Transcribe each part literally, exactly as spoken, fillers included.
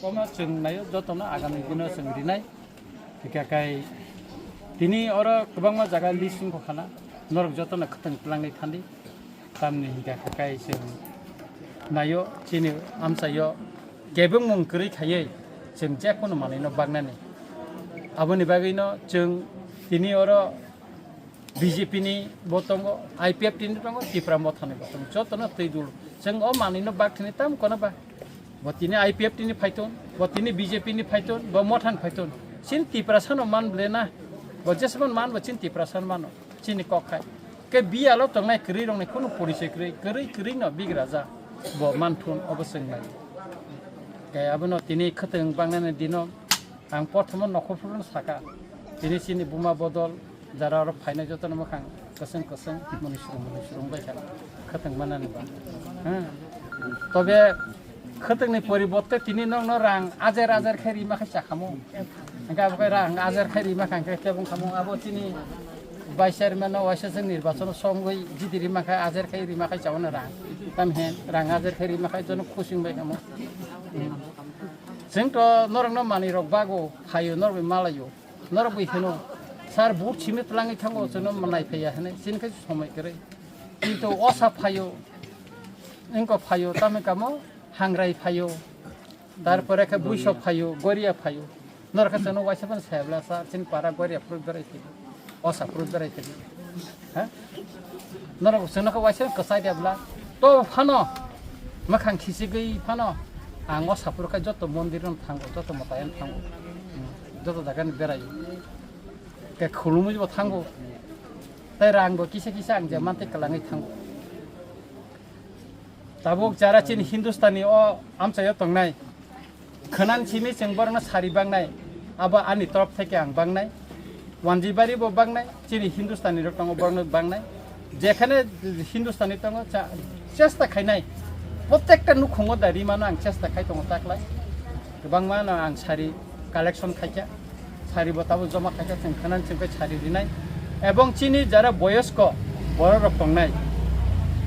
Kono chwng naio jotono agami dino chwng rinai. Hingkha kai tini oro kwbangma jaga list wngkha khana, norok jotono kwthang twlangwi thandi. Tamni hingkha kai chwng naio chini amchaio kebengmung kwrwi khaiwi chwng jekono manwino baknani. Aboni bagwino chwng tini oro B J P ni bo tongo, I P F T ni tongo, Tipra Motha ni bo tongo. Jotono twi dul. Chwng o manwino bak thini tam kono ba. Bo tini I P F T ni phaiton, bo tini B J P ni phaiton, bo Motha ni phaiton. Chini Tiprasa no man ble na. Bo jesman man bo chini Tiprasa no mano. Chini kok khai. Ke biyalo tongnai kwrwi rokni kunu porichoi kwrwi, kwrwi kwrwi no bigraja. Bo manthun obo chwng nai. Ke abono tini khwtwng bangnani dino ang prothomo nokhorphuru no saka. Tini chini buma bodol jara oro phainai jotono mwkhang kwswng kwswng, mwnwi swrwng mwnwi swrwng bai kha, khwtwng manani ba. Hmm. Tobe khwtwngni poribotte tini nokno rang ajer ajer khe rima khe chakhamu. Hingkhe abo khe rang ajer khe rima kha hingkhe kebeng khamu abo chini vice chairman no waisa se nirbachon songwi jidi rima khe ajer khe rima khe chauna rang. Tam he rang ajer khe rima khe jono khusing bai khamu. Hmm. Chwng to norokno manwi rok bago phaio norok bai malaio. Norok bai hino, "Sir, vote simi twlangwi thango, chwngno manai phaiya," hinwi, chini khe somoi kwrwi. Kintu osa phaio, wngkok phaio, tamni kamo hangrai phaio, tarpore khe buisok phaio, goria phaio. Norok khe chwngno waisa phano saya bwla, "Sir, chini para goria phuru berai thidi, osa phuru berai thidi." Ha? Norok chwngno khe waisa kwchai de bwla. To phano, mwkhang khichigwi phano, ang osa phuru khe joto mondir no thango, joto mwtai no thango. Hmm, joto jaga ni berai. Ke khulumwi bo thango. Tei rang bo kisa kisa ang je mantwi kwlangwi thango. Tabuk jara chini Hindustani o amchaio tongnai. Khwnan simi chwng borokno sari bangnai. Abo ani torop theke ang bangnai. Wanjibari bo bangnai. Chini Hindustani rok tongo borokno bangnai. Jekhane Hindustani tongo cha-, chesta khainai. Protekta nukhungo da rimano ang chesta khai tongo taklai. Kwbangma no ang sari collection khaikha, sari bo tabuk joma khaikha, chwng khwnani chwng khe sari rinai. Ebong chini jara boyosko borok rok tongnai,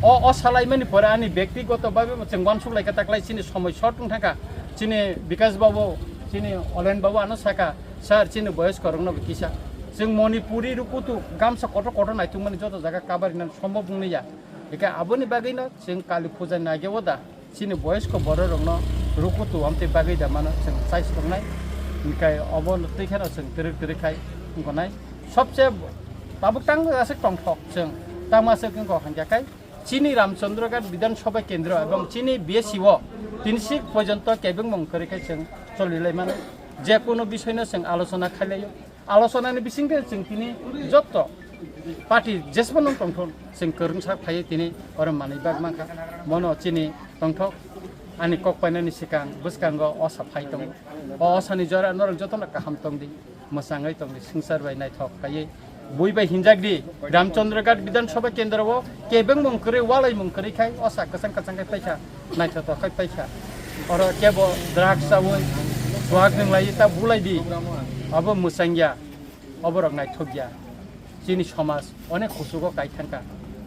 o, o salaimani pore ani bektigoto babe bo chwng uansuk laikha taklai chini somoi short wng thangkha, chini Bikash babu, chini Olen babu ano saka, "Sir, chini boyosko rokno bo kisa chwng Manipuri rukutu gamsa kotor kotor naitungmani joto jaga cover rinani sombob wngya." Hingkhe aboni bagwino chwng Kali puja naigewo da. Chini boyosko bororokno rukutu amtwi bagwi da mano chwng chais tongnai. Hinkhe obo twi kheno chwng twrwk twrwk khai wngkha nai. Sobse tabuk tang aswk tongthok chwng tangma aswk wngkha hwnkhe kai chini Ramchandraghat Bidhan Sabha Kendra ebong chini B S C o tini sik porjonto kebengmung kwrwi khai chwng choli lai mano. Je kono bisoino chwng alochona khai laio. Alochonani bisingtwi chwng tini jotto party jesbo nung tongthun chwng kwrwngsa phaiwi tini oro manwi bak mankha. Mono chini tongthok ani kok painani swkang bwskango osa phai tongo. O osani jora norok jotono kaham tongdi, mwchangwi tongdi, swngchar bai naithok khaiwi bui bai hinjakdi. Ramchandraghat Bidhan Sabha Kendra o kebengmung kwrwi, walaimung kwrwi khai osa kwchang kwchang khai paikha. Naithotok khai paikha. Oro kebo drugs chawi, chuak nwnglai ta bulai di. Abo mwchangya, oborok naithokya. Chini somaj onek kuchugo kai thangkha.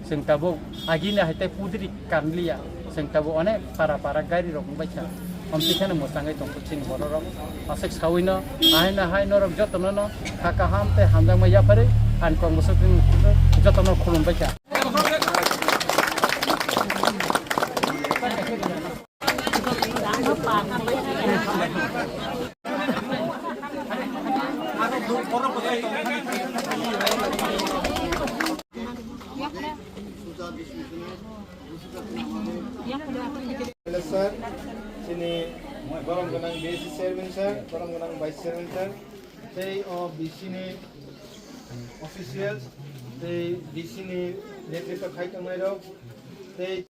Chwng tabuk agini hai tei pudri kanliya. Chwng tabuk onek para para gari rok wngbaikha. Omtwi kheno mwchangwi tongkha chini bororok. Aswk sawino, ahai no hai norok jotono no kha kaham tei hamjakma yapharwi ang kok bwswk jotono khulumbaikha. Sir, chini borom gwnang B S C chairman sir, borom gwnang vice chairman sir, tei o B C ni officials, tei B C ni netritw khai tongnai rok, tei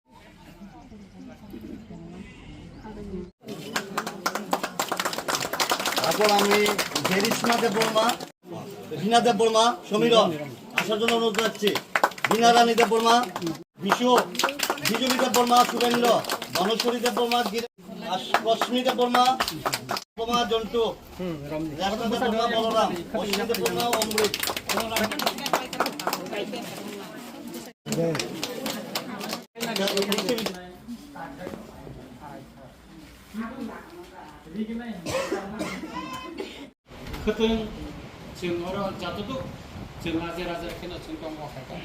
তারপর আমি জেরিসমা দেববর্মা, রীনা দেববর্মা, সমীরন আসার জন্য অনুরোধ জানাচ্ছি। বীণা রানী দেববর্মা, বিশু, বিজলী দেববর্মা, শুভেন্দ্র, ধনেশ্বরী দেববর্মা, গিরি- Rosmita Debbarma, Debbarma Jontu, Rosmita Debbarma Balaram, Rosmita Debbarma Omrit. Khwtwng, chwng oro jatoduk, chwng ajer ajer kheno chwng tongo khaikha.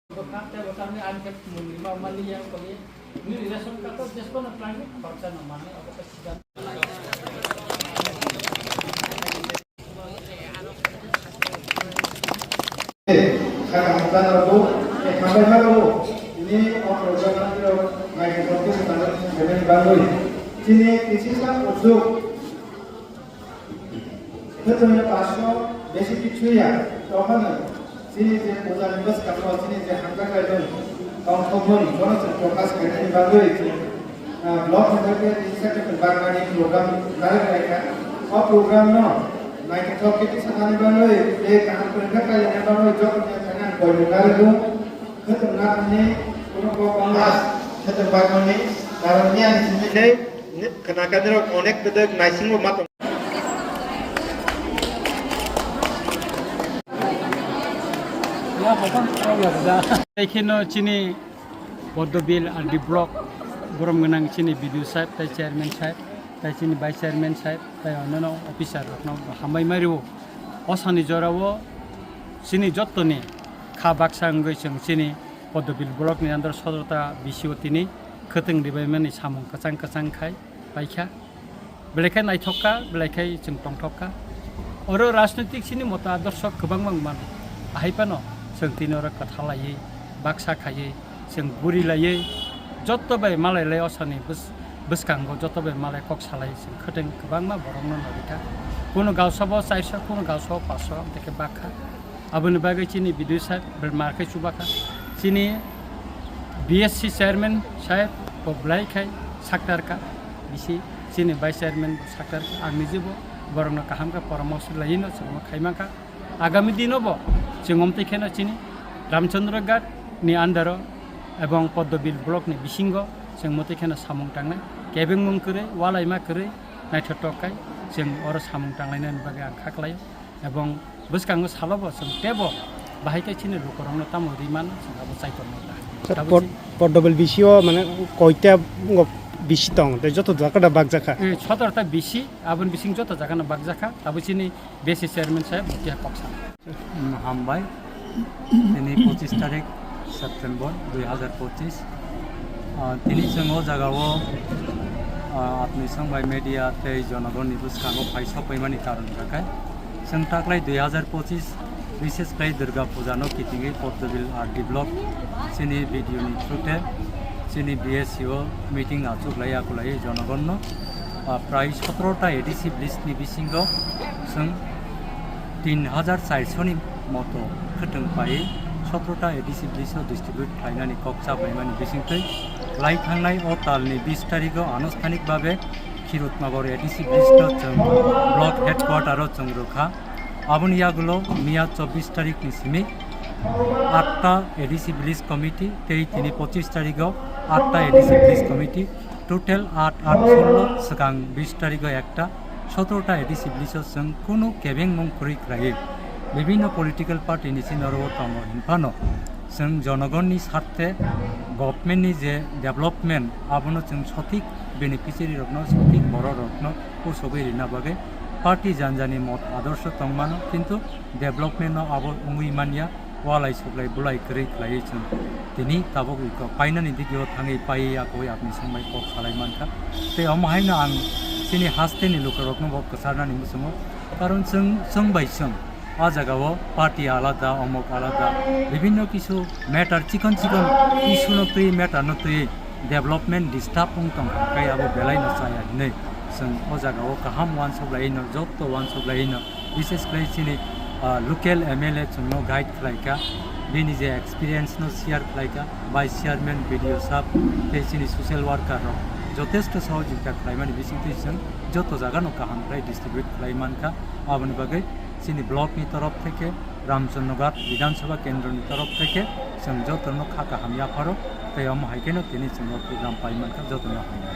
Bwkhak tei bwsakni ani khe mwnwi ma mali yang tongwi, nini ration card o jephano khlaimani khorcha no manwi obo khe sida. Khakang tanrok, eh, khabai ma rok, ini o program ni rok, nai ko ko tanrok, bebeni bangwi. Chini kisisa ujuk. Khwtwmwi paso besi kichu ya, tohano chini je puja ni bwskango chini je hamjaknairok tongthokmani, bono chwng prokash khainani bagwi chwng, ah, block ni bagwi tisa khe chwng barmani program narwk laikha. O program no naithothok khe tisa thani bagwi tei kaham kwrwngkha kailaina bagwi joto ni thani ang koimung narwgo. Khwtwng narwkni kuno kok wngma, khwtwng bagmani narwkni ang simi tei khwnakanirok onek bedek naisingo ma tong. Tei kheno chini Poddobil R D block borom gwnang chini B D O saheb, tei chairman saheb, tei chini vice chairman saheb, tei onnono officer rokno hambai ma rio. O sani jorao chini jottoni kha baksa wngwi chwng chini Poddobil block ni under sodrota B C O tini khwtwng ribaimani samung kwchang kwchang khai paikha. Belai khe naithok kha, belai khe chwng tongthok kha. Oro rajnoitik chini moto adorsho kwbangma wng mano. Ahai phano chwng tini oro kwtha laiwi, baksa khaiwi, chwng guri laiwi, joto bai malai lai osani bws-, bwskango joto bai malai kok salai chwng khwtwng kwbangma borokno nori kha. Kuno gausabo chairso, kuno gausabo paso, amtwi khe bak kha. Aboni bagwi chini B D O saheb belmar khe chubakha. Chini B S C chairman saheb bo belai khai saktar kha. Bisi chini vice chairman bo saktar kha. Ang niji bo borokno kaham khe poramorsho laiwi no chwngno khai mankha. Agami dino bo chwng omtwi kheno chini Ramchandra Ghat ni under o ebong Poddobil block ni bisingo chwng motwi kheno samung tangnai. Kebengmung kwrwi, walaima kwrwi, naithotok khai chwng oro samung tanglainani bagwi ang kha khlaio. Ebong bwskango salo bo chwng teibo bahai khe chini lukurokno tamo ri mano chwng abo chai tongmani ta. Sir, Tabuk Pod-, si- Poddobil B C O mane koita wngkha B C tong, tei joto jaga da bakjakha? Eh, sodrota B C, aboni bising joto jaga no bakjakha. Tabuk chini B S C chairman saheb bo keha kok sana. Hmm, hambai. Tini pochish tarik September dui hazar pochish. Ah, tini chwng o jaga o, ah, apni song bai media tei jonogonni bwskango phai sokpaimani karon hwnkha khe, chwng taklai dui hazar pochish, bishes khlai Durga Puja no kitingwi Poddobil R D block chini B D O ni through te chini B S C o meeting achuk lai akulai jonogonno, ah, prai sotoro ta A D C village ni bisingo chwng tin hazar charso ni moto khwtwng paiwi sotoro ta A D C village o distribute khlainani kok chabaimani bisingtwi lai thangnai o talni bis tarikgo anusthanik babe Khirutnagar A D C village o chwng block headquarter o chwng rwkha. Aboni yagulo miya chobbish tarikni simi atta A D C village committee tei tini pochish tarikgo atta A D C village committee, total aat aat solo swkang bis tarikgo ekta, sotoro ta A D C village o chwng kunu kebengmung kwrwi khlaiwi bibinno political party ni sini oro o tongo hinphano chwng jonogonni sarthe government ni je development abono chwng sothik beneficiary rokno, sothik borok rokno usogwi rina bagwi party janjani mot adorsho tongmano, kintu development no abo wngwi manya, walai suklai bulai kwrwi khlaiwi chwng tini tabuk iko painani digio thangwi paiwi akwui apni songbai kok salai mankha. Tei omo haino ang chini hasteni lukurokno bo kwcharnani muchungo, karon chwng, chwng bai chwng a jagao party alada, omok alada, bibinno kisu matter chikon chikon issue no twi, matter no twi development disturb wng tong kha, kai abo belai no chaya hinwi chwng o jagao kaham uansuk laiwi no, joto uansuk laiwi no, bishes khlai chini, ah, local M L A chwngno guide khlai kha, bini je experience no share khlai kha, vice chairman, B D O sahab tei chini social worker rok jotesto sohojogita khlaimani bisingtwi chwng joto jagano kaham khlai distribute khlai mankha. Aboni bagwi chini block ni torof theke Ramchandra Ghat Bidhan Sabha Kendro ni torof theke chwng jotono kha kaham yapharo tei omo hai kheno tini chwng o program pai mankha jotono hambai.